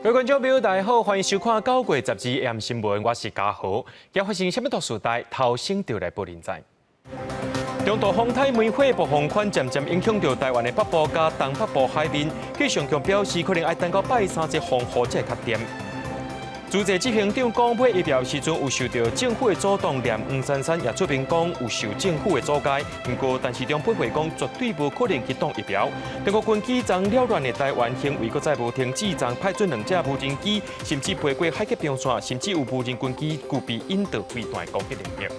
各位觀眾朋友，大家好，歡迎收看9月12 AM 新聞，我是嘉豪。今發生啥物大事代，頭先就來報恁知。中度風颱梅花暴風圈漸漸影響著台灣的北部佮東北部海面，氣象局表示，可能愛等到拜三這風雨才會較恬。主席執行長講買疫苗時陣有受著政府的阻擋，連黃珊珊也出面講有受政府的阻礙。毋過陳時中回應講絕對無可能去擋疫苗。中國軍機昨擾亂的台灣行為，閣再無停止，昨派出兩隻無人機，甚至飛過海峽中線，甚至有無人軍機具備引導飛彈的攻擊能力。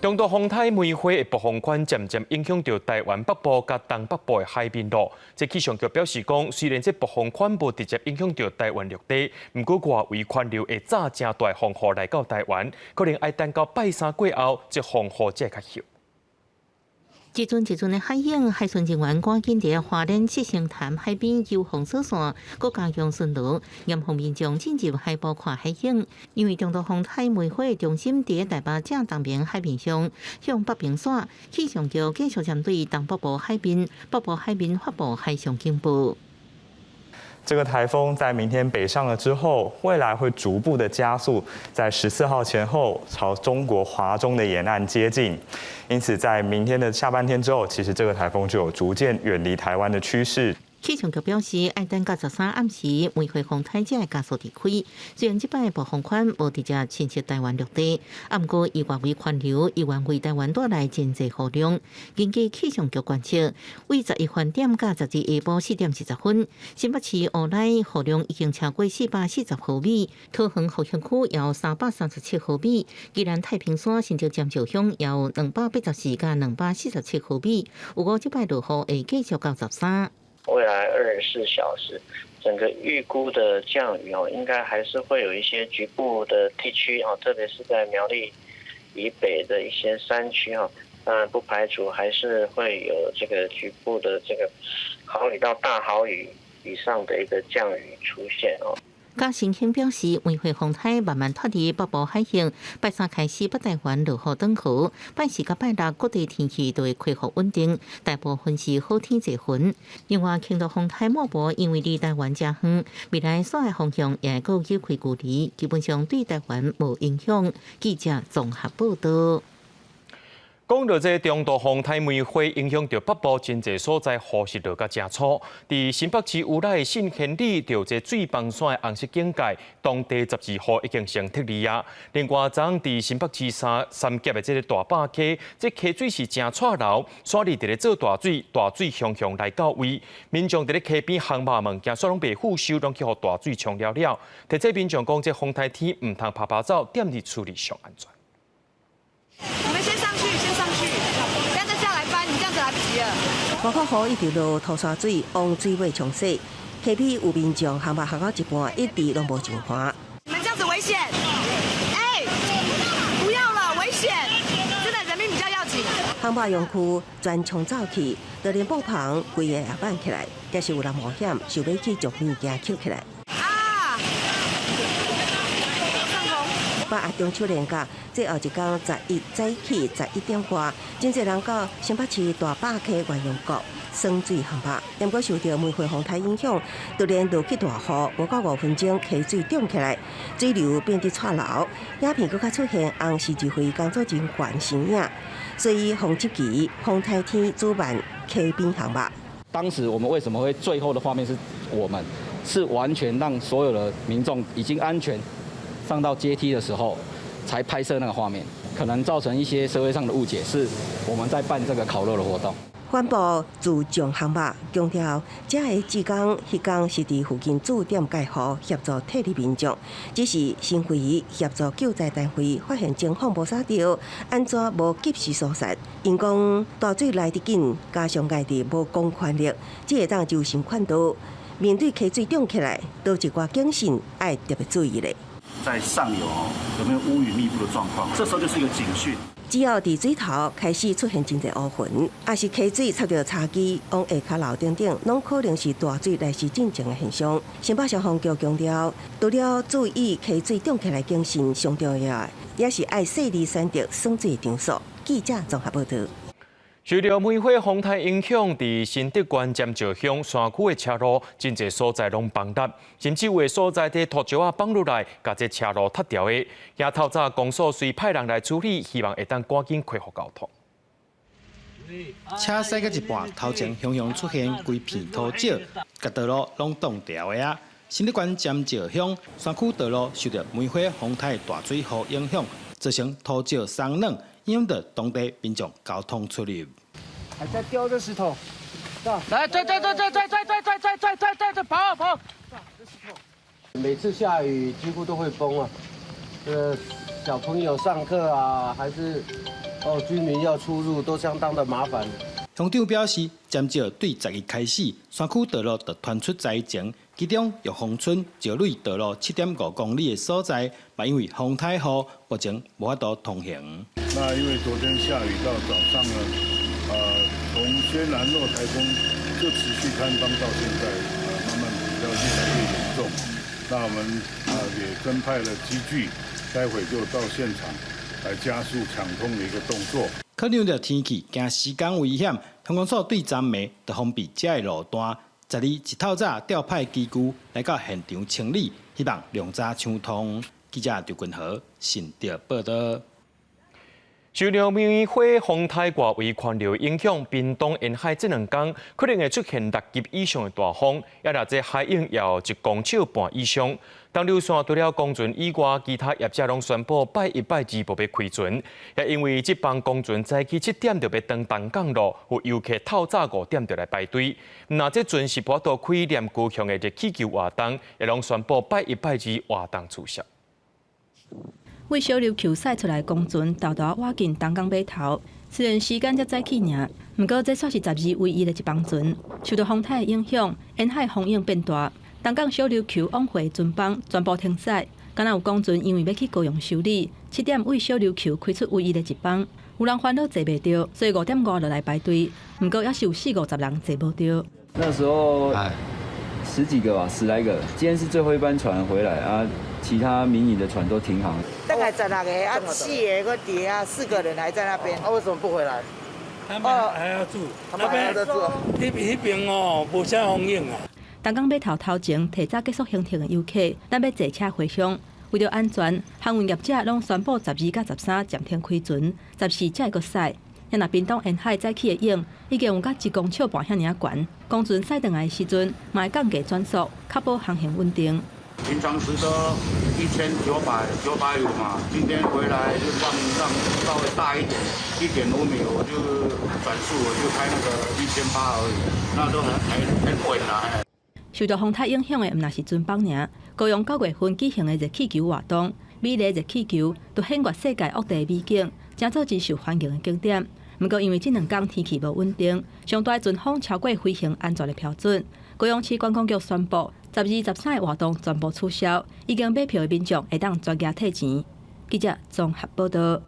中度風颱梅花的暴風圈漸漸影響著台灣北部佮東北部的海面囉。這氣象局表示講，雖然這暴風圈無直接影響著台灣陸地，毋過外圍環流會載誠大風雨來到台灣，可能愛等到拜三過後，這風雨才會較歇。一陣一陣的海湧，海巡人員趕緊佇花蓮七星潭海邊救防鎖線，閣加強巡邏，嚴防民眾進入海埔看海景。因為中度風颱梅花中心佇台北正東邊海面上，向北邊徙，氣象局繼續針對東北部海面、北部海面發布海上警報。這個颱風在明天北上了之後，未來會逐步的加速，在14號前後朝中國華中的沿岸接近。因此，在明天的下半天之後，其實這個颱風就有逐漸遠離台灣的趨勢。氣象局表示，愛等到13暗時，梅花風颱才會加速離開。雖然這擺暴風圈無直接侵襲台灣陸地，毋過伊外圍環流依然為台灣帶來真濟雨量。根據氣象局觀測，為11飯點到12下晡4點40分，新北市烏來雨量已經超過440毫米，桃園復興區有337毫米，宜蘭太平山新竹尖石鄉有284佮247毫米。預估這擺落雨會繼續到十三。未來24小時，整個預估的降雨哦，應該還是會有一些局部的地區啊，特別是在苗栗以北的一些山區哈，當然不排除還是會有這個局部的這個豪雨到大豪雨以上的一個降雨出現哦。嘉新興表示，梅花風颱慢慢脫離北部海域，拜三開始北台灣落雨轉好，拜四佮拜六各地天氣都會恢復穩定，大部分是好天濟雲。另外，輕度風颱莫博因為離台灣誠遠，未來徙的方向也會閣有距離，基本上對台灣無影響。記者綜合報道。講著這中度風颱梅花影響著北部真濟所在，雨是落甲誠粗。佇新北市烏來的信賢里，著這水崩山的紅色警戒，當地12號已經成撤離啊。另外，昨佇新北市三三峽的這个大壩溪，這溪水是誠掣流，山裡佇咧做大水，大水洶洶來到位，民眾佇咧溪邊烘肉物件，煞攏袂付收，攏去予大水沖了了。提醒民眾講，這風颱天毋通趴趴走，踮佇厝裡上安全。你們先上去，先上去，等下再下來搬，你這樣子來不及了。外口雨一直落，土沙水往水尾沖洗，溪邊有民眾烘肉烘到一半，一直攏無上岸。你們這樣子危險！哎，不要了，危險！真的，人命比較要緊。烘肉用具全沖走去，就連布棚規個也挽起來，抑是有人冒險，想欲去將物件抾起來。啊！北阿中秋連假，最後一工11早起11點外，真濟人到新北市大壩溪鸳鸯閣耍水烘肉，毋過受著梅花風颱影響，突然落起大雨，無夠5分鐘溪水漲起來，水流變得掣流，影片閣較出現紅十字會工作人員身影，所以防這期風颱天主辦溪邊烘肉。當時我們為什麼會最後的畫面是我們是完全讓所有的民眾已經安全上到階梯的時候，才拍攝那個畫面，可能造成一些社會上的誤解，是我們在辦這個烤肉的活動。環保自重項目強調，這个志工彼工是佇附近駐點蓋雨協助撤離民眾，只是新會協助救災單位發現情況無啥對，按怎無及時疏散？𪜶講大水來得緊，加上家己無公權力，只會當就心勸導。面對溪水漲起來，佗一寡警訊愛特別注意咧。在上游哦，有沒有烏雲密布的狀況？這時候就是一個警訊。只要佇水頭開始出現真濟烏雲，抑是溪水插著柴枝往下跤流等等，攏可能是大水來襲進前的現象。新北消防局強調，除了注意溪水漲起來警訊，上重要的也是愛細膩選擇耍水場所。記者綜合報道。受著梅火風颱影響，佇新竹縣尖石鄉山區的車路，真濟所在攏崩塌，甚至有的所在佇土石仔崩落來，共這車路塌掉的。也透早公所隨派人來處理，希望會當趕緊恢復交通。車駛到一半，頭前雄雄出現規片土石，共道路攏擋牢的啊！新竹縣尖石鄉山區道路受著梅火風颱大水雨影響，造成土石鬆軟，影響著當地民眾交通出入。還在掉這石頭，來，對對對對對對對對對對對對，跑跑！每次下雨幾乎都會崩啊，小朋友上課啊，還是哦居民要出入都相當的麻煩。鄉長表示，尖石對10日開始，山區道路就傳出災情，其中玉峰村石磊道路7.5公里的所在，嘛因為風颱雨，目前無法度通行。那因為昨天下雨到早上呢，從軒嵐諾颱風就持續坍方到現在，慢慢比較越來越嚴重。那我們也增派了機具，待會就到現場來加速搶通的一個動作。考慮著天氣驚施工危險，鄉公所對昨暝就封閉這个路段。12一透早調派機具來到現場清理，希望量早搶通。記者劉君豪新竹報導。受著梅火風颱外圍環流影響，屏東沿海這兩工可能會出現6級以上的大風，也若這海湧有1.5公尺以上。東流線除了工船以外，其他業者攏宣布拜一拜二無欲開船，也因為這班工船早起7點就欲轉東港囉，有遊客透早5點就來排隊。若這船是無法度開連高雄的熱氣球活動，也攏宣布拜一拜二活動取消。為小琉球駛出來工船，沓沓倚近東港碼頭。雖然時間才早起爾，毋過這煞是12唯一的一班船。受到風颱的影響，沿海風湧變大，東港小琉球往回船班全部停駛。敢若有工船因為欲去高雄修理，7點為小琉球開出唯一的一班，有人煩惱坐袂著，所以5點外就來排隊。毋過猶是有四五十人坐無著。那時候十幾個吧，十來個。今天是最後一班船回來啊，其他民營的船都停航。大概十六个啊，四个閣佇啊，四個人還在那邊。啊，為什麼不回來？他們還要住，那邊彼彼邊哦，無啥風湧啊。東港碼頭頭前提早結束行程的遊客，等欲坐車回鄉。為著安全，航運業者攏宣布12佮13暫停開船，14才會閣駛。若屏東沿海早起的湧已經有甲1.5公尺遐爾懸，工船駛轉來的時陣，嘛會降低轉速，確保航行穩定。平常時都1900、950嘛，今天回來就讓讓稍微大一點，1.5米，我就轉速，我就開那個1800而已，那都很很很穩啦。受到風颱影響的，毋但是船班爾，高雄9月份舉行的熱氣球活動，美麗熱氣球都顯現世界各地美景，成做真受歡迎的景點。毋過因為這兩工天氣無穩定，上大陣風超過飛行安全的標準，高雄市觀光局宣布，12、13的活動全部取消，已經買票的民眾會當全額退錢。記者綜合報導。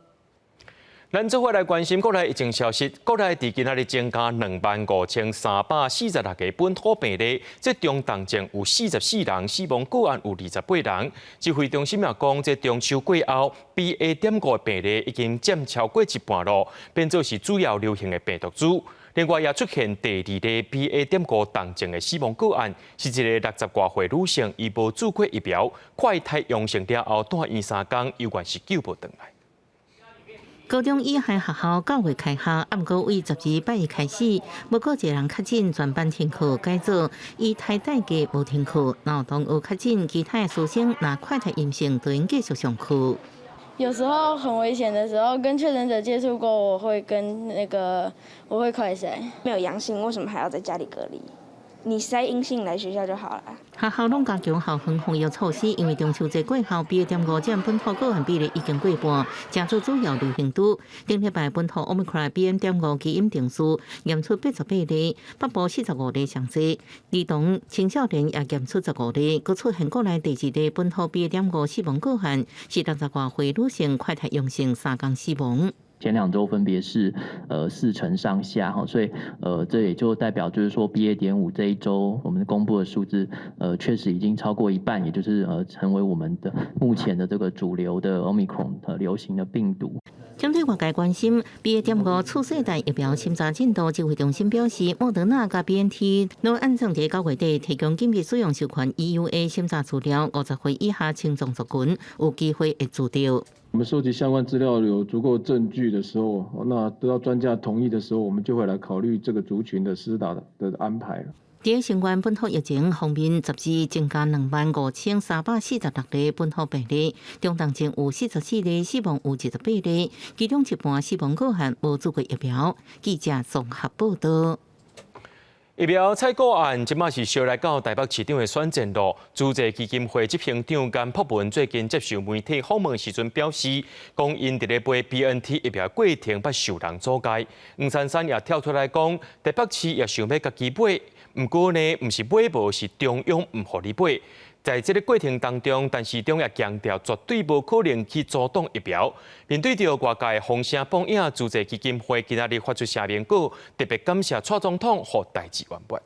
咱做伙來關心國內疫情消息，國內佇今仔日增加25,346個本土病例，這中重症有44人，死亡個案有28人。指揮中心也講，這中秋過後，BA.5的病例已經佔超過一半囉，變做是主要流行的病毒株。另外也出現第二例 BA.5重症的死亡個案，是一个60外歲女性，伊無注過疫苗，快篩陽性了後，蹛院3工，猶原是救無轉來。高中醫學學校9月開學，毋過對12拜一開始，無閣一个人確診，全班停課改做以台代替無停課。然後同學確診，其他的師生若快篩陰性，就會繼續上課。有時候很危險的時候，跟確診者接觸過，我會跟那個我會快篩。沒有陽性，為什麼還要在家裡隔離？你篩陰性來學校就好了。學校攏加強校園防疫措施，因為中秋節過後，BA.5佔本土個案比例已經過半，成做主要流行株。頂禮拜本土 Omicron BA.5基因定序驗出88例，北部45例上濟。兒童青少年也驗出15例，閣出現國內第二例本土 BA.5死亡個案，是60外歲女性快篩陽性3工死亡。前2周分別是4成上下哈，所以這也就代表就是說 BA.5這一周我們公布的數字確實已經超過一半，也就是成為我們的目前的這個主流的 Omicron 的流行的病毒。針對外界關心 BA.5次世代疫苗審查進度，指揮中心表示，莫德納佮 BNT 攏按照佇9月底提供緊急使用授權 EUA 審查資料，50歲以下青壯族群有機會會做著。我們收集相關資料有足夠證據的時候，那得到專家同意的時候，我們就會來考慮這個族群的施打的安排。佇新冠本土疫情方面，12增加25,346例本土病例，中重症有44例，死亡有28例，其中一半死亡個案無注過疫苗。記者綜合報導。疫苗採購案，這馬是燒來到台北市長的選戰咯。慈濟基金會執行長甘博文最近接受媒體訪問時陣表示，講𪜶佇咧買 BNT 疫苗過程捌受人阻礙。黃珊珊也跳出來講，台北市也想欲家己買，毋過呢，毋是買無，是中央毋予你買。在這个過程當中，陳時中也強調，絕對無可能去阻擋疫苗。面對著外界風聲報影，慈濟基金會今仔日發出聲明稿，特別感謝蔡總統，予代誌圓滿。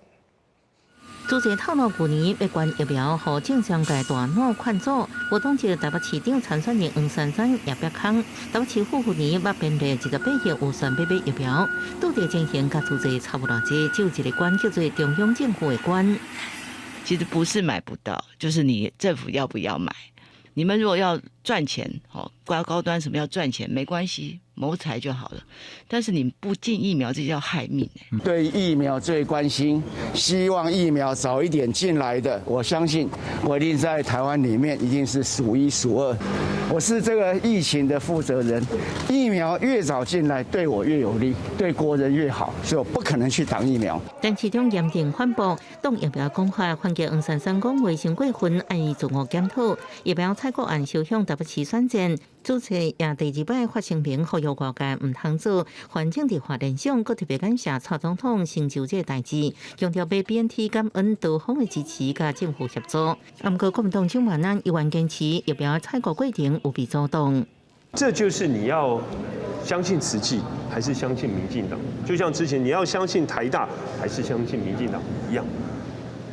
慈濟透露，舊年欲捐疫苗，予政商界大腦勸阻，無黨籍台北市長參選人黃珊珊也逼空。台北市府去年捌編列28億預算欲買疫苗，拄著情形佮慈濟差無偌濟，只有一個關叫做中央政府的關。其實不是買不到，就是你政府要不要買？你們如果要賺錢，哦，高高端什麼要賺錢，沒關係，謀財就好了。但是你不進疫苗，這叫害命。對疫苗最關心，希望疫苗早一點進來的，我相信我一定在台灣裡面一定是數一數二。我是這個疫情的負責人，疫苗越早進來，對我越有利，對國人越好，所以我不可能去擋疫苗。陳市長嚴正反駁，擋疫苗講法，反擊黃珊珊講話傷過分，愛自我檢討。疫苗採購案燒向台北市選戰，慈濟也第二擺發聲明，呼籲外界毋通做泛政治化聯想，閣特別感謝蔡總統成就這个代誌，強調買 BNT 感恩多方的支持佮政府協助。毋過國民黨蔣萬安依然堅持疫苗採購過程有被阻擋。這就是你要相信慈濟還是相信民進黨？就像之前你要相信台大還是相信民進黨一樣。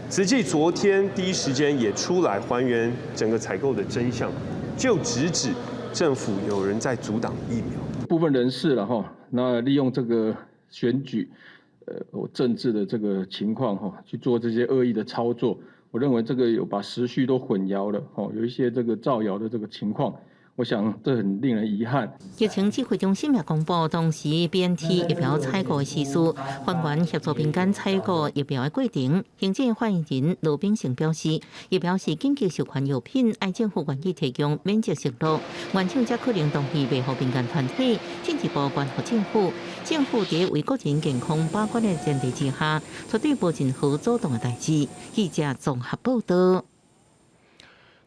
慈濟昨天第一時間也出來還原整個採購的真相，就直指政府有人在阻擋疫苗。部分人士了哈，那利用這個選舉，政治的這個情況哈，去做這些惡意的操作。我認為這個有把時序都混淆了，有一些這個造謠的這個情況。我想這很令人遺憾。疫情指揮中心也公布，當時 BNT 疫苗採購的時序，還原協助民間採購疫苗的過程。行政發言人羅秉成表示，疫苗是緊急授權藥品，愛政府願意提供免責承諾，原廠才可能同意賣予民間團體，進一步捐予政府。政府佇為國人健康把關的前提之下，絕對無任何阻擋的代誌。記者綜合報導。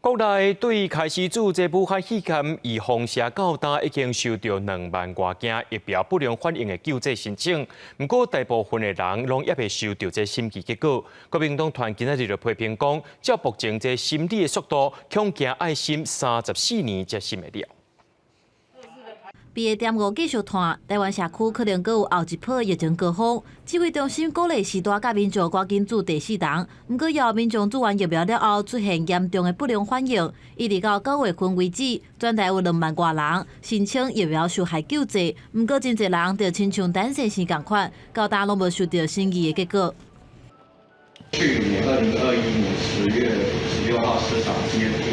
國內對開始注這武漢肺炎預防射到今已經收到2萬外件疫苗不良反應的救濟申請，毋過大部分的人攏猶未收著這審議結果。國民黨團今仔日就批評講，照目前這審理的速度，恐驚愛審34年才審會了。 BA.5繼續湠，台灣社區可能閣有後一波疫情高峰。指揮中心鼓勵施大佮民眾趕緊注第四針，毋過也有民眾注完疫苗了後出現嚴重的不良反應。一直到9月份為止，全台有2萬外人申請疫苗受害救濟，毋過真濟人就親像陳先生仝款，到今攏無收著審議的結果。去年2021年10月16號施打 BNT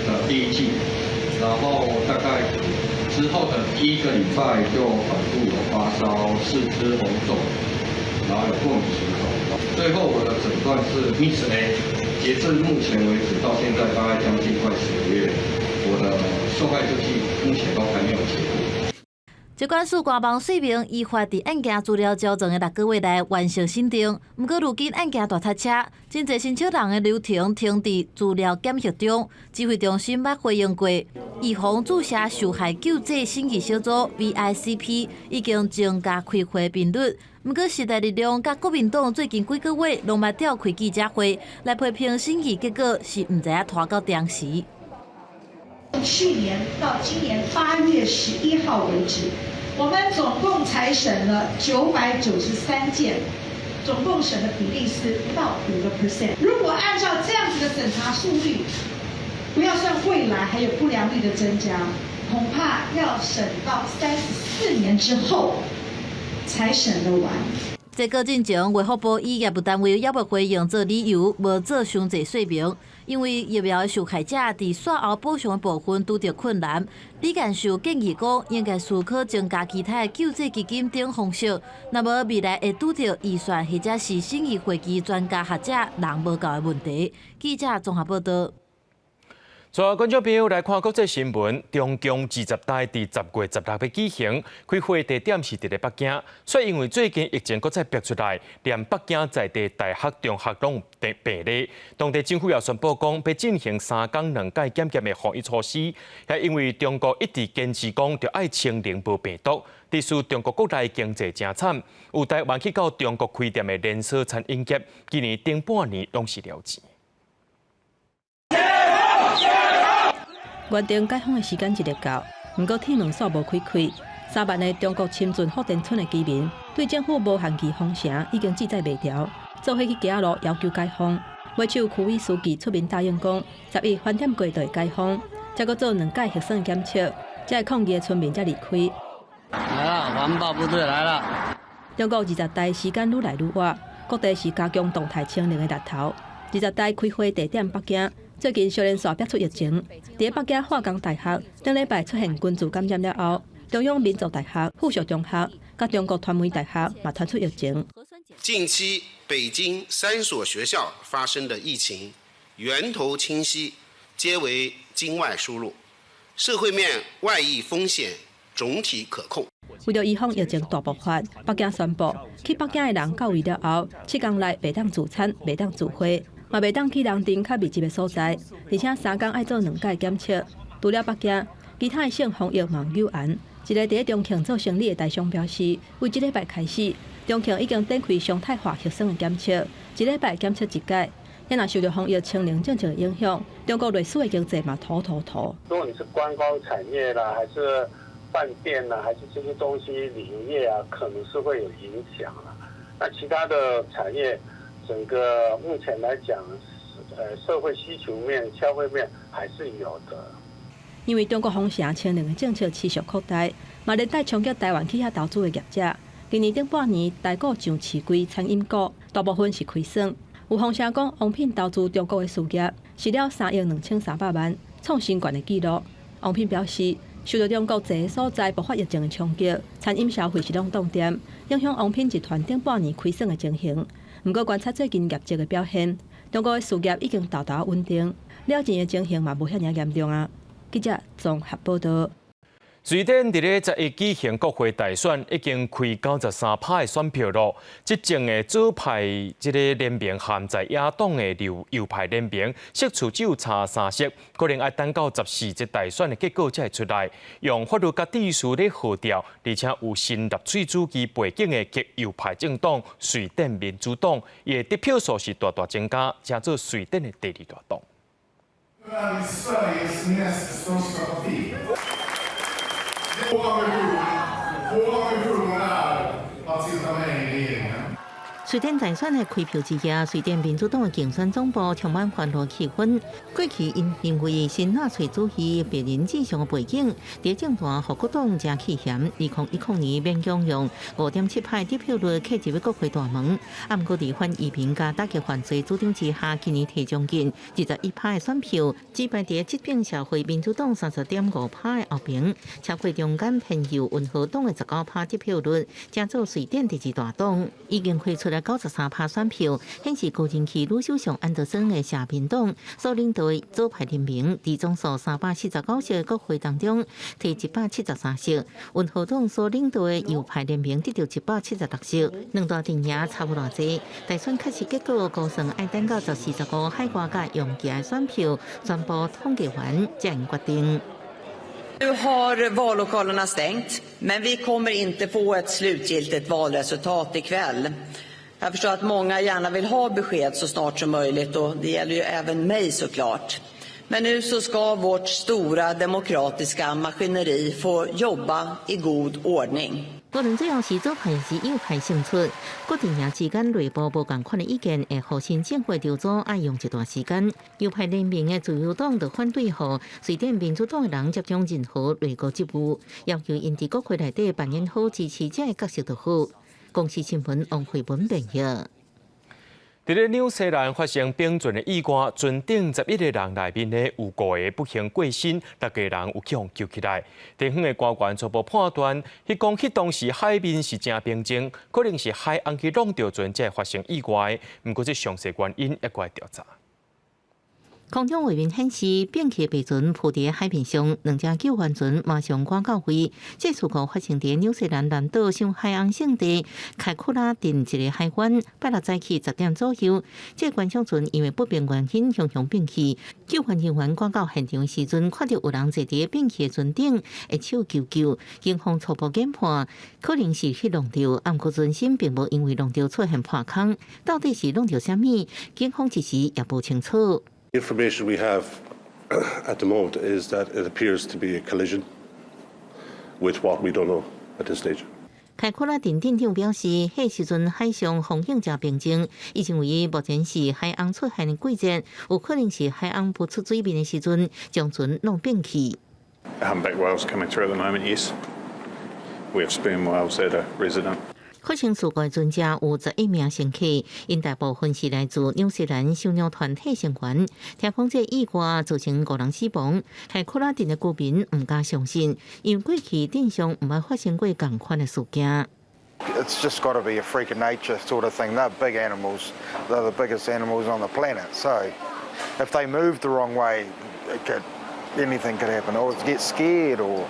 的第一劑，然後大概之後的一個禮拜就反覆有發燒、四肢紅腫，然後有過敏行動。最後我的診斷是 Miss A。截至目前為止，到現在大概將近快10個月，我的受害救濟目前都還沒有結果。疾管署官網說明，依法佇案件資料繳存的6個月內完成審定。毋過如今案件大塞車，真濟申請人的流程停佇資料檢核中。指揮中心捌回應過，預防注射受害救濟審議小組 VICP 已經增加開會頻率。毋過時代力量佮國民黨最近幾個月攏捌召開記者會來批評審議結果是毋知影拖到當時。去年到今年8月11號為止，我們總共才審了993件，總共審的比例是不到5%。如果按照這樣子的審查速率，不要算未來還有不良率的增加，恐怕要審到34年之後才審得完。這個進前，衛福部以業務單位猶未回應做理由，無做傷濟說明。因為疫苗的受害者佇煞後補償的部分拄著困難。李幹事建議講，應該思考增加其他的救濟基金等方式。若無未來會拄著預算或者是審議會議專家學者人無夠的問題。記者綜合報道。最後，觀眾朋友來看國際新聞。中共二十大佇10月16欲舉行，開會地點是佇咧北京。卻因為最近疫情閣再爆出來，連北京在地大學、中學攏有病例。當地政府也宣布講，欲進行3工2擺檢驗的防疫措施。也因為中國一直堅持講，著愛清零無病毒，致使中國國內經濟誠慘。有台灣去到中國開店的連鎖餐飲業，今年頂半年攏是了錢。原定解封的時間一日到，毋過鐵門鎖無開開。3萬个中國深圳福田村的居民對政府無限期封城已經志在袂牢，做伙去街仔路要求解封。尾手區委書記出面答應講，11翻點過就會解封，才閣做兩擺核酸檢測，這會抗議的村民才離開。來了，環保部隊來了。中國二十大時間愈來愈倚，各地是加強動態清零的力頭。二十大開會地點北京。最近小連續爆出疫情，佇北京化工大學頂禮拜出現群聚感染了後，中央民族大學、附屬中學、佮中國傳媒大學嘛傳出疫情。近期北京三所學校發生的疫情源頭清晰，皆為境外輸入，社會面外溢風險總體可控。為著預防疫情大爆發，北京宣布去北京的人到位了後，7工內袂當聚餐、袂當聚會。嘛袂當去人陣較密集的所在，而且3工愛做兩擺檢測。除了北京，其他的省防疫嘛有嚴。一個佇咧重慶做生理的台商表示，為這禮拜開始，重慶已經展開常態化核酸的檢測，一禮拜檢測一擺。若受著防疫清零政策的影響，中國類似的經濟嘛土土土。如果你是觀光產業啦，還是飯店啦，還是這些東西旅遊業啊，可能是會有影響啦。那其他的產業，整個目前來講，社會需求面、消費面還是有的。因為中國封城清零的政策持續擴大，嘛連帶衝擊台灣去遐投資的業者。今年頂半年，台股上市櫃餐飲股大部分是虧損。有風聲講，王品投資中國的事業蝕了3億2300萬，創新懸的紀錄。王品表示，受著中國濟个所在爆發疫情的衝擊，餐飲消費是攏凍店，影響王品集團頂半年虧損的情形。毋過觀察最近業績的表現，中國的事業已經沓沓穩定，了錢的情形嘛無遐爾嚴重啊。記者綜合報道。瑞典佇咧11舉行國會大選，已經開93%的選票囉。執政的左派這个聯盟和在野黨的右派聯盟，席次只有差3席，可能愛等到14日大選的結果才會出來。用法律佮秩序咧號召，而且有新納粹主義背景的極右派政黨瑞典民主黨，伊的得票數是大大增加，成做瑞典的第二大黨。瑞典大選的開票之夜，瑞典民主黨的競選總部充滿歡樂氣氛。過去𪜶因為新納粹主義白人至上的背景，佇政壇予國黨誠氣嫌。2010年勉強用5.7%得票率跨入國會大門，啊，毋過佇反移民佮打擊犯罪主張之下，今年提將近21%的選票，擊敗佇這邊社會民主黨30.5%的後爿，超過中間偏右溫和黨的19%得票率，成做瑞典第二大黨，已經開出來93%選票，顯示高人氣女首相安德森的社民黨所領導的左派聯盟，佇總數349席的國會當中，提173席；溫和黨所領導的右派聯盟得著176席，兩大陣營差無偌濟。大選確實結果，估算愛等到14、15海外佮永居的選票全部統計完，才會決定。 Nu har vallokalerna stängt, men vi kommer inte få ett slutgiltigt valresultat ikväll. Jag förstår att många gärna vill ha besked så snart som möjligt och det gäller ju även mig såklart. Men nu så ska vårt stora demokratiska maskineri få jobba i god ordning. 無論最後是左派抑是右派勝出，各陣營之間內部無仝款的意見，會予新政府籌組愛用一段時間。右派聯盟的自由黨就反對予瑞典民主黨的人接掌任何內閣職務，要求𪜶佇國會內底扮演好支持者的角色就好。公視新聞王慧文編譯。佇咧紐西蘭發生冰船的意外，船頂11個人內面呢有五個不幸過身，六個人有予救起來。地方的官員初步判斷，彼講彼當時海面是誠平靜，可能是海翁去挵著船才會發生意外。毋過這詳細原因猶閣愛調查。空中畫面顯示，變去白船浮佇海面上，兩隻救援船馬上趕到位。這事故發生佇紐西蘭南島上海翁聖地凱庫拉鎮一個海灣，拜六早起10點左右。這個觀賞船因為不明原因雄雄變去，救援人員趕到現場時陣，看著有人坐佇變去的船頂，會手求救。警方初步研判，可能是去挵著，毋過船身並無因為挵著出現破空，到底是挵著啥物？警方一時也無清楚。 The information we have at the moment is that it appears to be a collision with what we don't know at this stage. 凱庫拉鎮鎮長表示，彼時陣海上風景誠平靜，伊認為目前是海翁出現的季節，有可能是海翁浮出水面的時陣，將船弄變去。 Humpback whales coming through at the moment, yes. We have sperm whales that are resident. 發生事故的船隻有11名乘客，𪜶大部分是來自紐西蘭賞鳥團體成員。聽講這意外造成五人死亡，凱庫拉鎮的居民毋敢相信，因為過去鎮上毋捌發生過仝款的事件。 It's just got to be a freak of nature sort of thing. They're big animals. They're the biggest animals on the planet. So if they move the wrong way, anything could happen, or get scared, or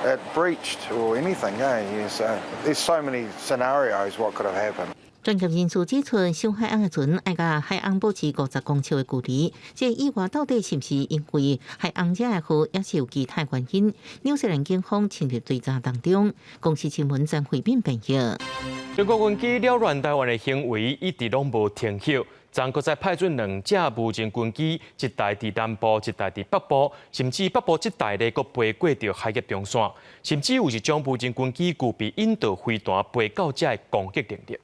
it breached, or anything. Yeah. So there's so many scenarios what could have happened. 專業人士指出，傷海翁的船愛佮海翁保持50公尺的距離。這意外到底是毋是因為海翁惹的禍，抑是有其他原因？紐西蘭警方深入追查當中。公視新聞張惠敏編譯。中國軍機擾亂台灣的行為一直攏無停歇，昨閣再派出兩隻無人軍機，一台佇南部，一台佇北部，甚至北部這台咧，閣飛過著海峽中線，甚至有一種無人軍機具備引導飛彈飛到遮的攻擊能力。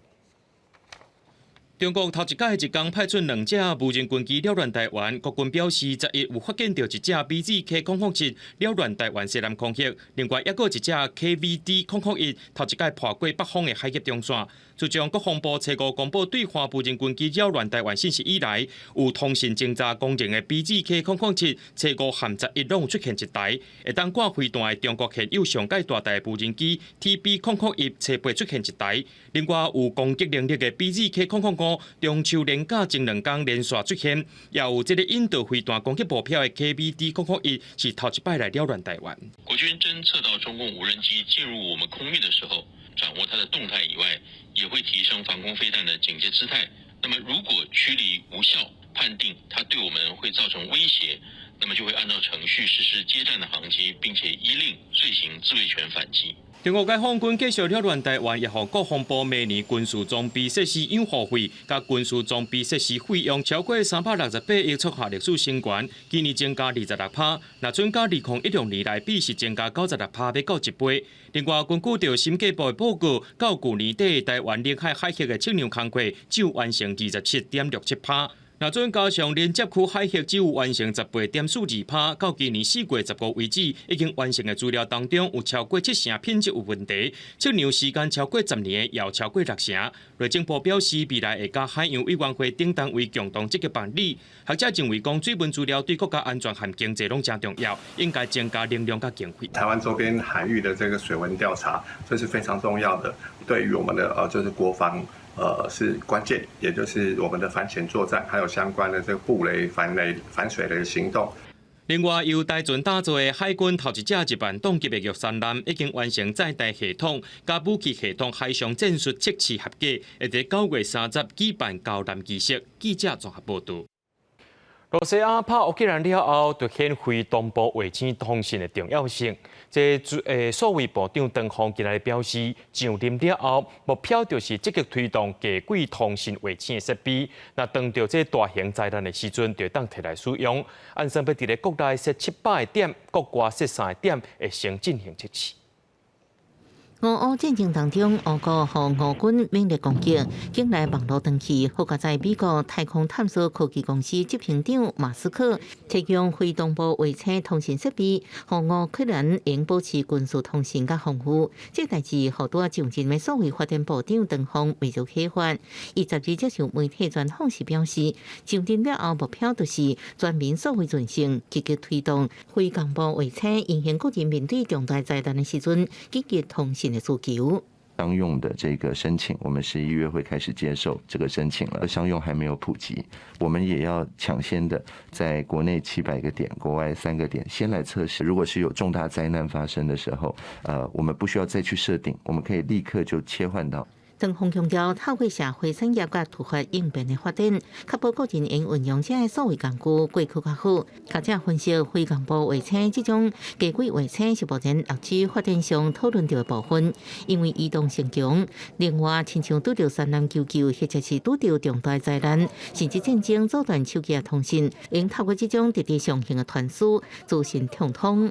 中國頭一擺一工派出兩隻無人軍機擾亂台灣，國軍表示，11有發現著一隻 BZK-007擾亂台灣西南空域，另外抑閣一隻 KVD-001頭一擺破過北方的海峽中線。自從國防部初五公布對華無人軍機擾亂台灣信息以來，有通訊偵察功能的 BZK-007初五和11攏有出現一台，會當掛飛彈的中國現有上蓋大台無人機 TB-001初八出現一台，另外有攻擊能力的 BZK-005中秋連假前兩工連續出現，也有這个引導飛彈攻擊目標的 KVD-001是頭一擺來擾亂台灣。國軍偵測到中共無人機進入我們空域的時候，掌握它的動態以外，也會提升防空飛彈的警戒姿態。那麼如果驅離無效，判定它對我們會造成威脅，那麼就會按照程序實施接戰的航擊，並且依令遂行自衛權反擊。中國解放軍繼續擾亂台灣，也予國防部明年軍事裝備設施養護費、佮軍事裝備設施費用超過368億，創下歷史新高。今年增加26%，若準佮2016年來比是增加96%，欲到一倍。另外，根據著審計部的報告，到舊年底，台灣領海海域的測量工課只有完成27.67%。若準加上鄰接區海域，只有完成18.42%。到今年4月15為止，已經完成的資料當中，有超過七成品質有問題，測量時間超過10年的，也有超過六成。內政部表示，未來會佮海洋委員會等單位共同積極辦理。學者認為，講水文資料對國家安全和經濟攏誠重要，應該增加能量佮經費。台灣周邊海域的這個水文調查，這是非常重要的，對於我們的就是國防。是關鍵，也就是我們的反潛作戰，還有相關的這個布雷、反雷、反水雷行動。另外，由台船打造的海軍頭一隻一萬噸級的玉山艦已經完成載彈系統、佮武器系統海上戰術測試合格，會佇9月30舉辦交艦儀式。記者綜合報導。羅西亞拍烏克蘭了後，凸顯非同步衛星通訊的重要性。這數位部長唐鳳今日表示，上任了後，目標就是積極推動低軌通訊衛星的設備。若當著這大型災難的時陣，就會當提來使用。按算欲佇咧國內設700個點，國外設三個點，會先進行測試。俄烏戰爭當中，俄國予俄軍猛烈攻擊，境內網路斷去。好佳哉美國太空探索科技公司執行長馬斯克提供非同步衛星通訊設備，予烏克蘭會用保持軍事通訊佮防禦。這代誌予拄仔上陣的數位發展部長唐鳳未做啟發。伊12接受媒體專訪時表示，上任了後目標就是全民數位陣線，積極推動非同步衛星，應用個人面對重大災難的時陣，緊急通訊的需求。商用的這個申請，我們11月會開始接受這個申請了。商用還沒有普及，我們也要搶先的在國內700個點，國外3個點先來測試。如果是有重大災難發生的時候，我們不需要再去設定，我們可以立刻就切換到。唐鳳強調，透過社會產業佮突發應變的發展，確保個人會運用這个數位工具過去較好。學者分析，非同步衛星這種低軌衛星是目前6G 發展上討論著的部分，因為移動性強。另外，親像拄著山難求救，或者是拄著重大災難，甚至戰爭阻斷手機的通訊，會透過這種直直上行的傳輸，資訊暢通。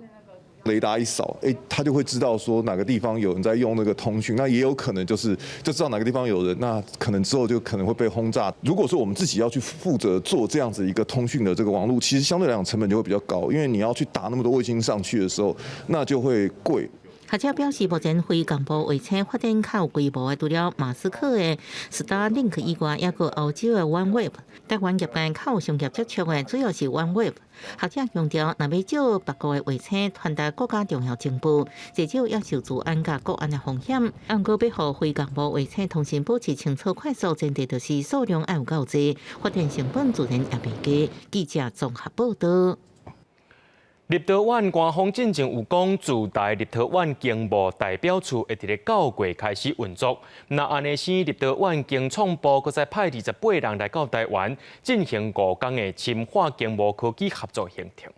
雷達一掃，哎，他就會知道說哪個地方有人在用那個通訊，那也有可能就是就知道哪個地方有人，那可能之後就可能會被轟炸。如果說我們自己要去負責做這樣子一個通訊的這個網路，其實相對來講成本就會比較高，因為你要去打那麼多衛星上去的時候，那就會貴。學者表示，目前非同步衛星發展較有規模的，除了馬斯克的 Starlink 以外，抑閣歐洲的 OneWeb。台灣業界較有商業接觸的，主要是 OneWeb。學者強調，若欲借別國的衛星傳達國家重要情報，至少要受資安佮國安的風險。毋過，欲予非同步衛星通訊保持清楚快速，前提就是數量愛有夠濟，發電成本自然也袂低。記者綜合報道。立陶宛官方進前有講，駐台立陶宛經貿代表處會佇咧9月開始運作。若按呢生，立陶宛經創部閣再派28人來到台灣，進行5工的深化經貿科技合作行程。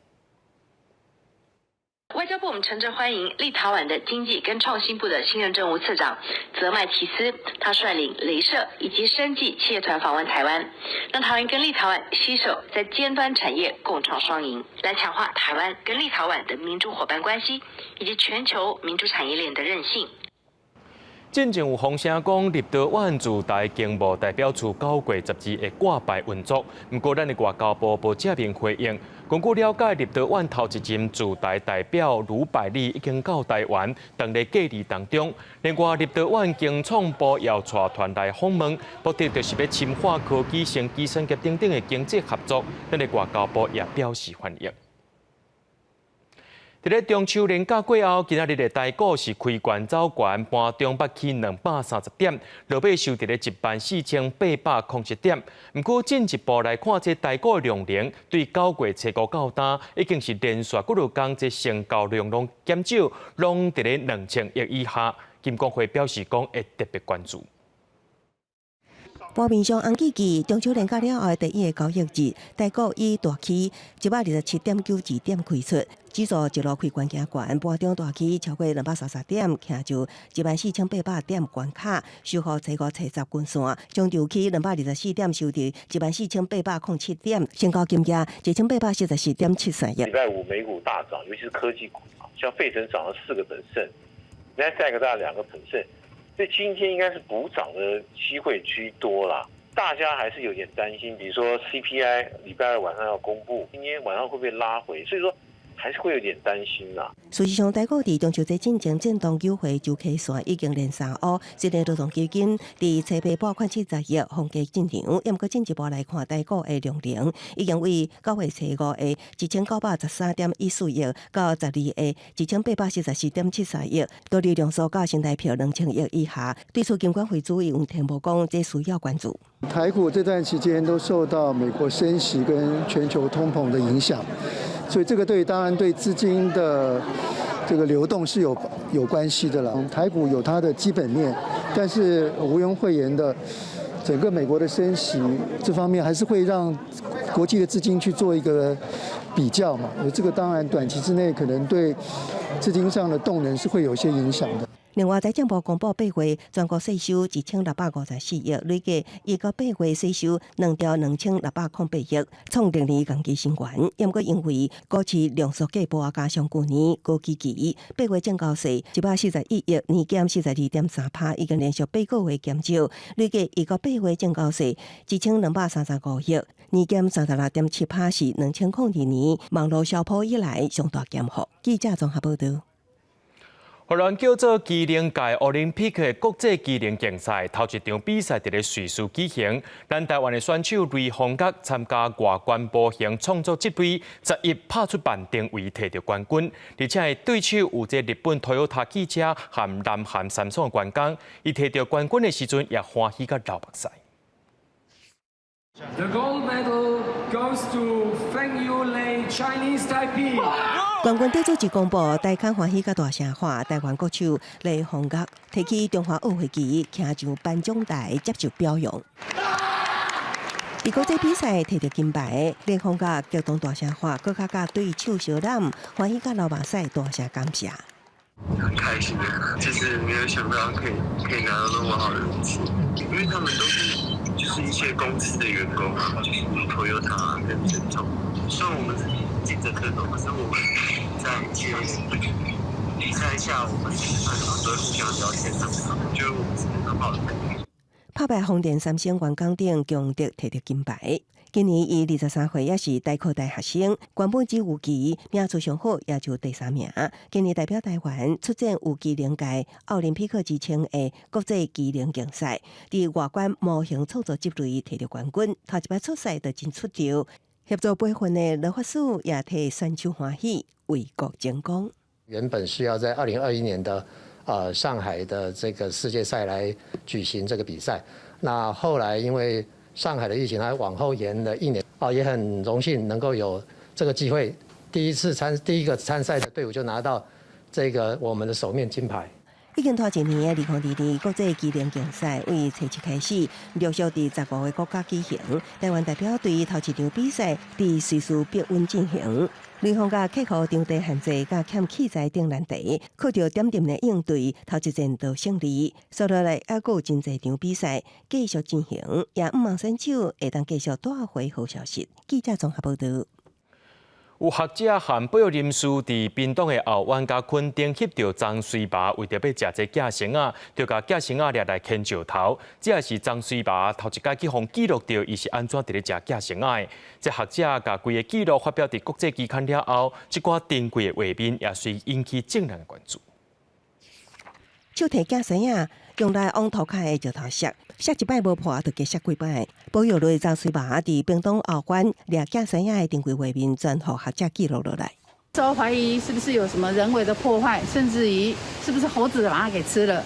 外交部，我們誠摯歡迎立陶宛的經濟跟創新部的新任政務次長澤麥提斯，他率領雷射以及生技企業團訪問台灣，讓台灣跟立陶宛攜手在尖端產業共創雙贏，來強化台灣跟立陶宛的民主夥伴關係以及全球民主產業鏈的韌性。進前有風聲講，立陶宛駐台經貿代表處9月12會掛牌運作，毋過咱的外交部無正面回應。根據了解，立陶宛頭一任駐台代表盧百里已經到台灣，當咧隔離當中。另外，立陶宛經創部也帶團來訪問，目的就是欲深化科技、生技產業等等的經濟合作。咱的外交部也表示歡迎。佇咧中秋連假過後，今仔日的台股是開懸走懸，盤中捌起230點，落尾收佇咧14,807點。毋過進一步來看，這台股量能對9月初5到今，已經是連續幾落工，這成交量攏減少，攏佇咧2000億以下。金管會表示講會特別關注。盤面上紅記記，中秋連假了後的第一个交易日，台股以大起127.92點開出，指數一路開懸行懸，盤中大起超過230點，徛就14,800點關卡，收予初五、初十均線，終場起224點，收佇14,807點，成交金額1844.73億。禮拜五美股大漲，尤其是科技股，像費城漲了4個 percent，納斯達克大概2個 percent。所以今天應該是補漲的機會居多啦，大家還是有點擔心，比如說 CPI 禮拜二晚上要公布，今天晚上會不會拉回？所以說還是會有點擔心啦。事實上，台股佇中秋節進前震盪九回周 K 線已經連三烏，雖然勞動基金佇初八撥款70億封價進場，毋過進一步來看，台股的量能已經為9月初5的1913.14億到12的1844.73億，多利量縮到新台票2000億以下。對此，金管會主委黃天牧講，這需要關注。台股這段期間都受到美國升息跟全球通膨的影響，所以這個對當然對資金的這個流動是有關係的啦。台股有它的基本面，但是毋庸諱言的，整個美國的升息這方面還是會讓國際的資金去做一個比較嘛。這個當然短期之內可能對資金上的動能是會有些影響的。另外，財政部公布8月全國稅收1654億，累計1到8月稅收2兆2608億，創歷年同期新懸。毋過因為股市量縮價波，加上舊年高基期，八月證交稅141億，年減42.3%，已經連續8個月減少。累計1到8月證交稅1235億，年減36.7%，是2002年網路消破以來上大減幅。記者綜合報導。予人叫做機能界奧林匹克國際機能競賽，頭一場比賽佇咧瑞士舉行。咱台灣的選手雷鋒岳參加外觀模型創作這類，11拍出慢定位，提著冠軍。而且對手有這日本 Toyota 汽車和南韓三星的員工，伊提著冠軍的時陣也歡喜甲流目屎。 The gold medal goes to Feng Yu Lei, Chinese Taipei。冠軍得主一公布，大家歡喜甲大聲喊，台灣國手雷鋒岳提起中華奧會旗，徛上頒獎台接受表揚。佇國際比賽提著金牌，雷鋒岳激動大聲喊，閣較佮對手相攬，歡喜甲流目屎，大聲感謝。很開心的，就是沒有想到可以拿到那麼好的名次，因為他們都是就是一些公司的員工，就是 Toyota 跟這種，雖然我們是競爭對手，可是我們在一些比賽下，我們吃飯什麼都會互相聊天，覺得我們是很好的朋友。拍敗豐田三星員工等強敵提著金牌。今年伊23歲，也是台科大學生，原本只有棋名次上好，也就第三名。今年代表台灣出戰有機能界奧林匹克之稱的國際機能競賽，佇外觀模型創作這類提著冠軍，頭一擺出賽就真出道。協助培訓的羅法師也替選手歡喜，為國爭光。原本是要在2021年的上海的這個世界賽來舉行這個比賽，那後來因為上海的疫情，還往後延了一年。啊，也很榮幸能夠有這個機會，第一個參賽的隊伍就拿到這個我們的首面金牌。已經拖一年的2022國際機能競賽，為初七開始陸續佇15個國家舉行。台灣代表隊頭一場比賽佇瑞士碧溫進行，雷鋒岳克服場地限制、佮欠器材等難題，靠著點點的應對，頭一戰就勝利。接落來猶閣有真濟場比賽繼續進行，也向望選手會當繼續帶回好消息。記者綜合報導。有學者和保育人士佇屏東的後灣佮墾丁翕著棕穗蝮，為著欲食這寄生仔，就共寄生仔掠來牽石頭。這也是棕穗蝮頭一擺去予記錄著，伊是按怎佇咧食寄生仔的。這學者共規个記錄發表佇國際期刊了後，這寡珍貴的畫面也隨引起眾人的關注。手提寄生仔，用來往塗跤的石頭摔，摔一擺無破，就加摔幾擺。保育類棕穗蝮佇屏東後灣掠寄生仔的珍貴畫面，全予學者記錄落來。時候懷疑是不是有什麼人為的破壞，甚至於是不是猴子把它給吃了。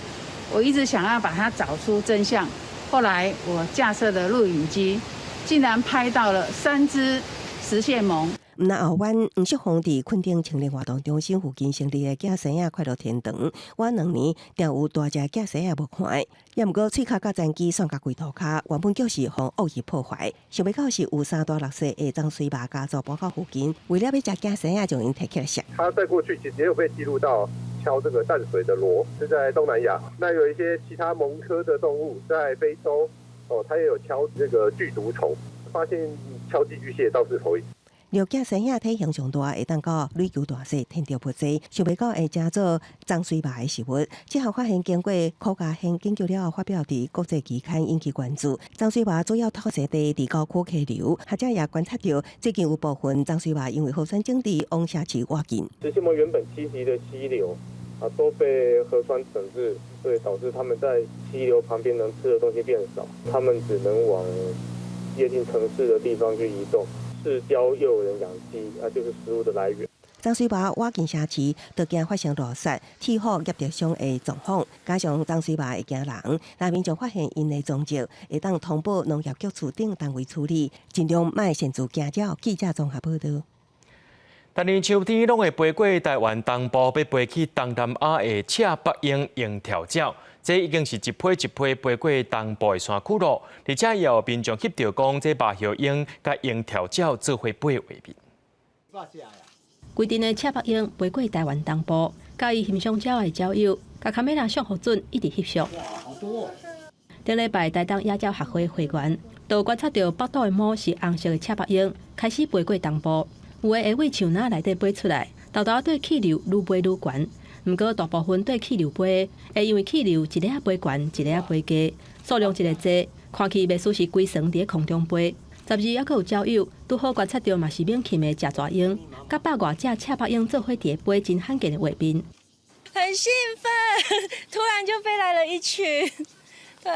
我一直想要把它找出真相。後來我架設的錄影機，竟然拍到了三隻食蟹獴。毋但後灣黃淑鳳佇墾丁青年活動中心附近成立的寄生仔快樂天堂，晚2年定有大隻寄生仔無看，也毋過喙跤佮殘肢散甲規塗跤，原本就是予惡意破壞。想袂到是有三大六細的棕穗蝮家族搬到附近，為了欲食寄生仔，就𪜶提起來食。他在過去其實也有被記錄到敲這個淡水的螺，是在東南亞。那有一些其他虻科的動物在非洲，哦，它也有敲這個具足蟲，發現敲寄居蟹倒是頭一次。掠寄生仔體型上大，會當到壘球大細，天敵不濟，想袂到會成做棕穗蝮的食物。這項發現經過科學家研究了後，發表佇國際期刊，引起關注。棕穗蝮主要栖息地佇郊區溪流，學者也觀察著最近有部分棕穗蝮因為河川整治往城市倚近。食蟹獴原本棲息的溪流啊，都被河川整治，所以導致他們在溪流旁邊能吃的東西變少，他們只能往接近城市的地方去移動。市郊又有人養雞，啊，就是食物的來源。棕穗蝮倚近城市，就驚發生路殺、鐵虎夾著傷的狀況。加上棕穗蝮會驚人，若民眾發現𪜶的蹤跡，會當通報農業局處等單位處理，盡量莫擅自驚擾。記者綜合報導。逐年秋天攏會飛過台灣東部，欲飛去東南亞的赤腹鷹鷹鵰鳥，這已經是一批一批飛過東部的山區囉。而且也有民眾翕著講，這白鴞鷹佮鷹鵰鳥做伙飛的畫面。規陣的赤腹鷹飛過台灣東部，佮伊欣賞鳥的鳥友，共卡美拉相予準，一直翕相。哇，好多！頂禮拜，台東野鳥學會會員就觀察著腹肚的毛是紅色的赤腹鷹開始飛過東部，有的會對樹林內底飛出來，沓沓綴氣流愈飛愈懸。毋過大部分綴氣流飛，會因為氣流一下仔飛懸，一下仔飛低，數量一个濟，看去袂輸是規船佇咧空中飛。12猶閣有鳥友拄好觀察著嘛是猛禽的食蛇鷹，佮百外隻赤腹鷹做伙佇咧飛，真罕見的畫面。很興奮，突然就飛來了一群，對，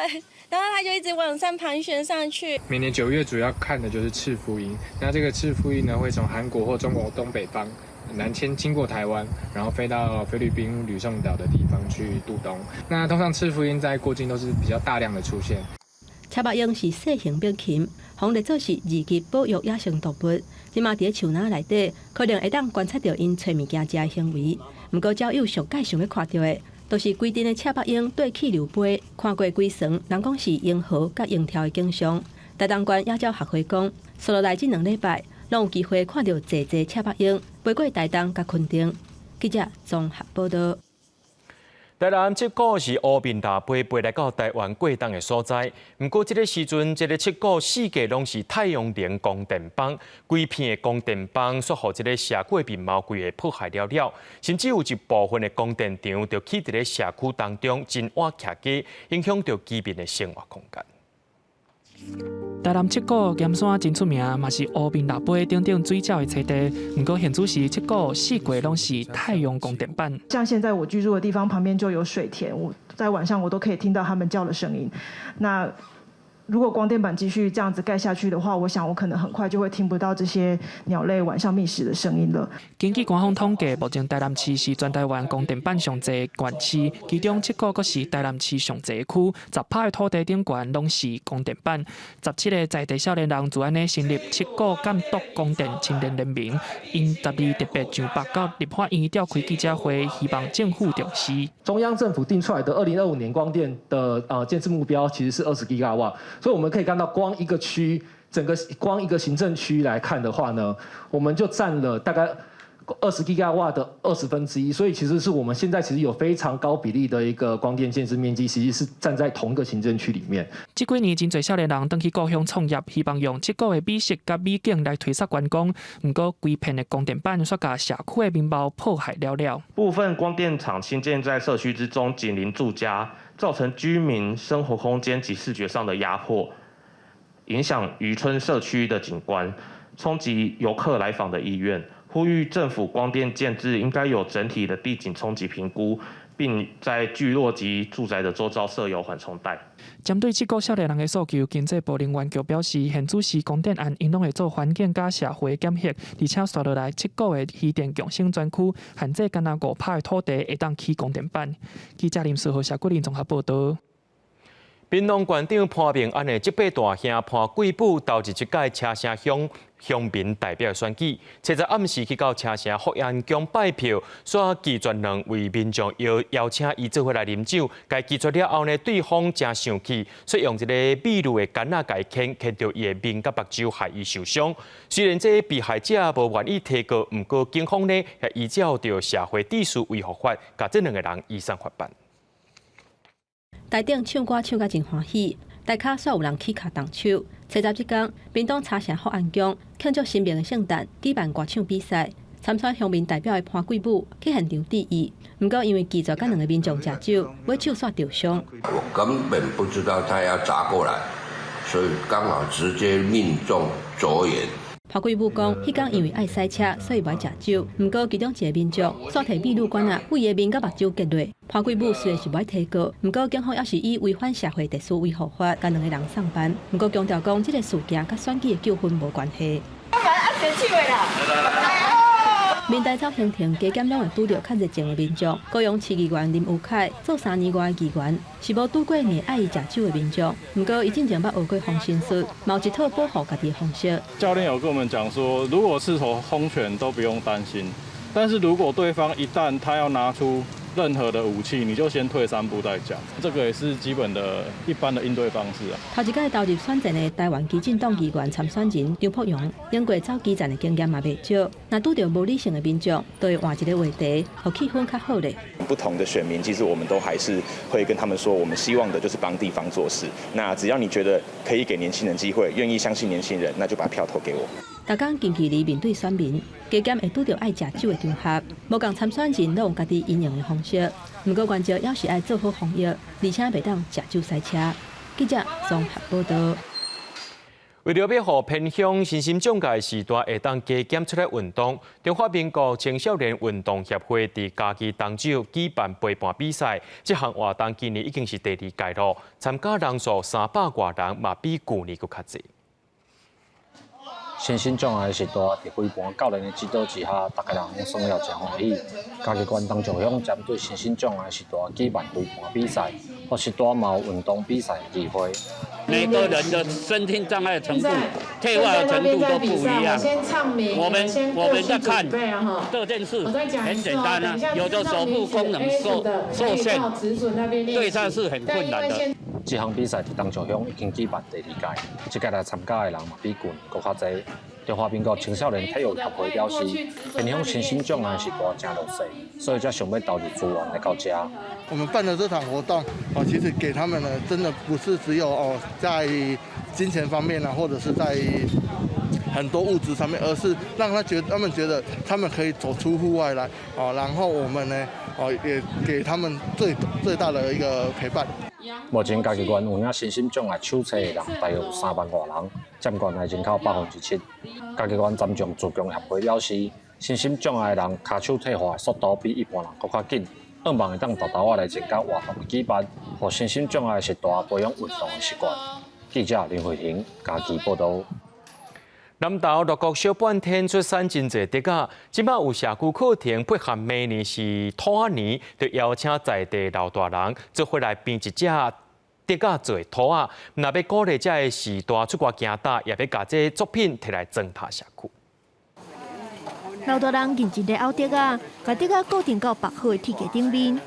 然後它就一直往上盤旋上去。每年9月主要看的就是赤腹鷹，那這個赤腹鷹呢，會從韓國或中國東北方南遷經過台灣，然後飛到菲律賓呂宋島的地方去渡冬。那通常赤腹鷹在過境都是比較大量的出現。赤腹鷹是細型猛禽，予列做是二級保育野生動物。這馬佇咧樹林內底，可能會當觀察著𪜶揣物件食的行為。毋過鳥友上蓋想欲看著的，就是規陣的赤腹鷹綴氣流飛，看過規船，人講是鷹河佮鷹跳的景象。台東縣野鳥學會講，紲落來這兩禮拜，攏有機會看著濟濟赤腹鷹飛過台東佮墾丁。記者綜合報導。台南七股是烏面鷸飛飛來到台灣過冬的所在，毋過這个時陣，這个七股四界攏是太陽能光電板，規片的光電板煞予這个社區的面貌規个破壞了了，甚至有一部分的光電場就起佇咧社區當中，真倚徛家，影響著居民的生活空間。台南七股鹽山真出名，嘛是烏面鷸飛等等水鳥的棲地。毋過現此時七股四界攏是太陽光電板。像現在我居住的地方旁邊就有水田，我在晚上我都可以聽到他們叫的聲音。那如果光電板繼續這樣子蓋下去的話，我想我可能很快就會聽不到這些鳥類晚上覓食的聲音了。根據官方統計，目前台南市是全台灣光電板上濟縣市，其中七股閣是台南市上濟區，10%的土地頂懸攏是光電板。17个在地少年人就按呢成立七股監督光電青年聯盟，𪜶12特別上北到立法院召開記者會，希望政府重視。中央政府定出來的2025年光電的建置目標其實是20吉瓦。所以我們可以看到，光一個區，整個光一個行政區來看的話呢，我們就佔了大概20吉瓦的1/20，所以其實是我們現在其實有非常高比例的一個光電建置面積，其實是佔在同一個行政區裡面。這幾年真濟少年人轉去故鄉創業，希望用七股的美食佮美景來推捒觀光。毋過，規片的光電板煞共社區的面貌破壞了了。部分光電廠興建在社區之中，緊鄰住家，造成居民生活空間及視覺上的壓迫，影響漁村社區的景觀，衝擊遊客來訪的意願。呼籲政府光電建置應該有整體的地景衝擊評估，並在聚落及住宅的周遭設有緩衝帶。針對七股少年人的訴求，經濟部能源局表示，現此時光電案𪜶攏會做環境佮社會檢核，而且紲落來七股的漁電共生專區限制干焦5%的土地會當起光電板。記者林思豪、謝桂林綜合報導。屏東縣長潘孟安的這八大兄潘貴武投入這屆車城鄉鄉民代表選舉，初十暗時去到車城福安宮拜票，煞拒絕兩位民眾邀邀請伊做伙來啉酒，共拒絕了後呢，對方誠生氣，煞用一个秘魯的桿仔共伊牽，牽著伊的面佮目睭，害伊受傷。雖然這个被害者無願意提告，毋過警方呢也依照著社會秩序維護法，共這兩个人移送法辦。台頂唱歌唱甲真歡喜，台跤煞有人起跤動手。初十這工，屏東茶城福安宮慶祝神明的聖誕，舉辦歌唱比賽，參選鄉民代表的潘貴武去現場致意，毋過因為拒絕佮兩个民眾食酒，尾手煞著傷。我根本不知道他要砸過來，所以剛好直接命中左眼。潘貴武講，彼工因為愛駛車，所以無愛食酒。毋過其中一个民眾煞提秘魯罐仔，對伊的面佮目睭擊落。潘貴武雖然是無愛提告，毋過警方猶是以違反社會秩序維護法，共兩个人送辦。毋過強調講，這个事件佮選舉的糾紛無關係。民代走行程加減攏會拄著較熱情的民眾。高雄市議員林祐凱做3年外議員，是無拄過硬愛伊食酒的民眾。毋過伊進前捌學過防身術，嘛有一套保護家己的方式。教練有跟我們講說，如果是投空拳都不用擔心，但是如果對方一旦他要拿出任任何的武器，你就先退三步再講，這個也是基本的一般的應對方式啊。頭一擺投入選戰的台灣基進黨議員參選人張博洋，經過走基層的經驗嘛袂少，若拄著無理性的民眾，都會換一个話題，予氣氛較好咧。不同的選民，其實我們都還是會跟他們說，我們希望的就是幫地方做事。那只要你覺得可以給年輕人機會，願意相信年輕人，那就把票投給我。逐工近距離面對選民，加減會拄著愛食酒的場合，無仝參選人攏有家己因應的方式。毋過原則猶是愛做好防疫，而且袂當食酒駛車。記者綜合報道。為著欲予偏鄉身心障礙序大會當加減出來運動，中華民國青少年運動協會佇嘉義東石舉辦飛盤比賽，這項活動今年已經是第二屆囉，參加人數三百外人，嘛比舊年閣較濟。身心障礙序大，佇飛盤教練的指導之下，逐家人攏耍了誠歡喜。嘉義縣東石鄉針對身心障礙序大舉辦飛盤比賽，予序大嘛有運動比賽的機會。每個人的身心障礙程度、退化的程度都不一樣。我們在看這件事很簡單啊，有的手部功能受限，對他是很困難的。這項比賽佇東石鄉已經舉辦第二屆，這屆來參加的人嘛比舊年閣較濟。中華民國青少年體育協會表示，偏鄉身心障礙序大誠弱勢，所以才想欲投入資源來到遮。我們辦的這場活動，哦，其實給他們呢，真的不是只有哦，在金錢方面啊，或者是在很多物質上面，而是讓他們覺得他們可以走出戶外來，哦，然後我們呢，哦，也給他們最最大的一個陪伴。目前嘉義縣有領身心障礙手冊的人大約有3萬外人，佔縣內人口7%。嘉義縣殘障自強協會表示，身心障礙的人跤手退化的速度比一般人閣較緊，向望會當沓沓仔來增加活動的舉辦，予身心障礙序大培養運動的習慣。記者林慧婷嘉義報導。南投六股小半天出產真濟竹仔，這擺有社區課程配合明年是兔仔年，就邀請在地老大人做伙來編一隻竹仔做的兔仔，若欲鼓勵遮的序大出外行踏，也欲共這个作品提來裝飾社區。老大人認真咧拗竹仔，共竹仔固定到縛好的鐵架頂面。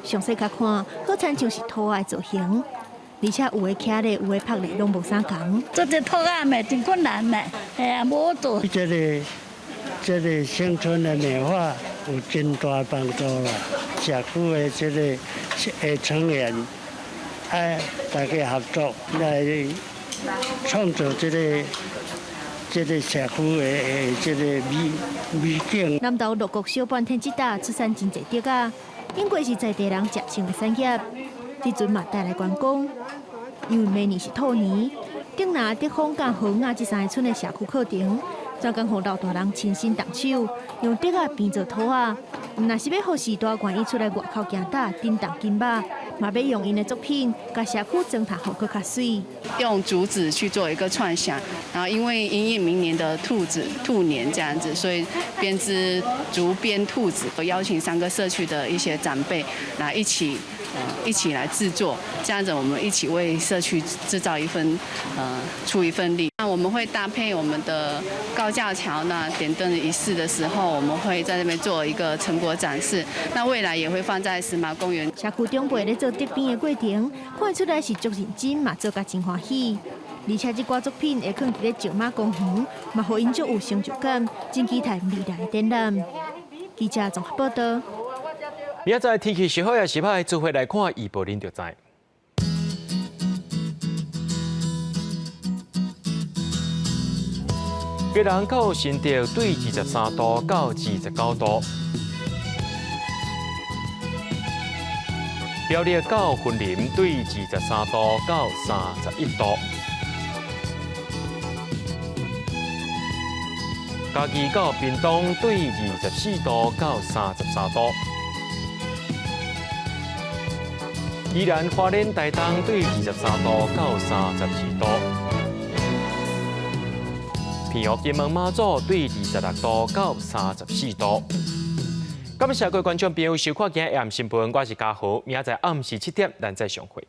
詳細較看，好親像是兔仔的造型。而且有的徛咧，有的拍咧，攏無啥仝。做這兔仔嘛，真困難呢，嘿啊，無做。這個鄉村的美化有真大幫助啦，社區的這个的成員，愛大家合作來創造這個社區的這個美景。南投六股小半天這搭出產真濟竹仔，應該是在地人食性的產業。這陣嘛帶來觀光，因為明年是兔年，頂南、德豐佮和雅這三个村的社區課程，專工予老大人親身動手，用竹仔編做兔仔。毋若是欲予序大願意出來外口行踏、振動筋肉，嘛欲用𪜶的作品，共社區裝飾予閣較媠。用竹子去做一個創想，然後因為因應明年的兔子兔年這樣子，所以編織竹編兔子。我邀請三個社區的一些長輩來一起來製作，這樣子我們一起為社區製造一份，出一份力。那我們會搭配我們的高架橋呢，點燈儀式的時候，我們會在這邊做一個成果展示。那未來也會放在石馬公園。社區長輩咧做竹編的過程，看出來是足認真，嘛做甲真歡喜。而且這寡作品會囥佇咧石馬公園，嘛予𪜶足有成就感，真期待未來的展覽。記者綜合報道。明仔載天氣是好抑是歹，做伙來看預報，恁就知。基隆到新竹對23度到29度，苗栗到雲林對23度到31度，嘉義到屏東對24度到33度。宜蘭花蓮台東對23度到32度，澎湖金門馬祖對26度到34度。感謝各位觀眾朋友收看今日暗新聞，我是嘉豪，明仔載暗時7點，咱再相會。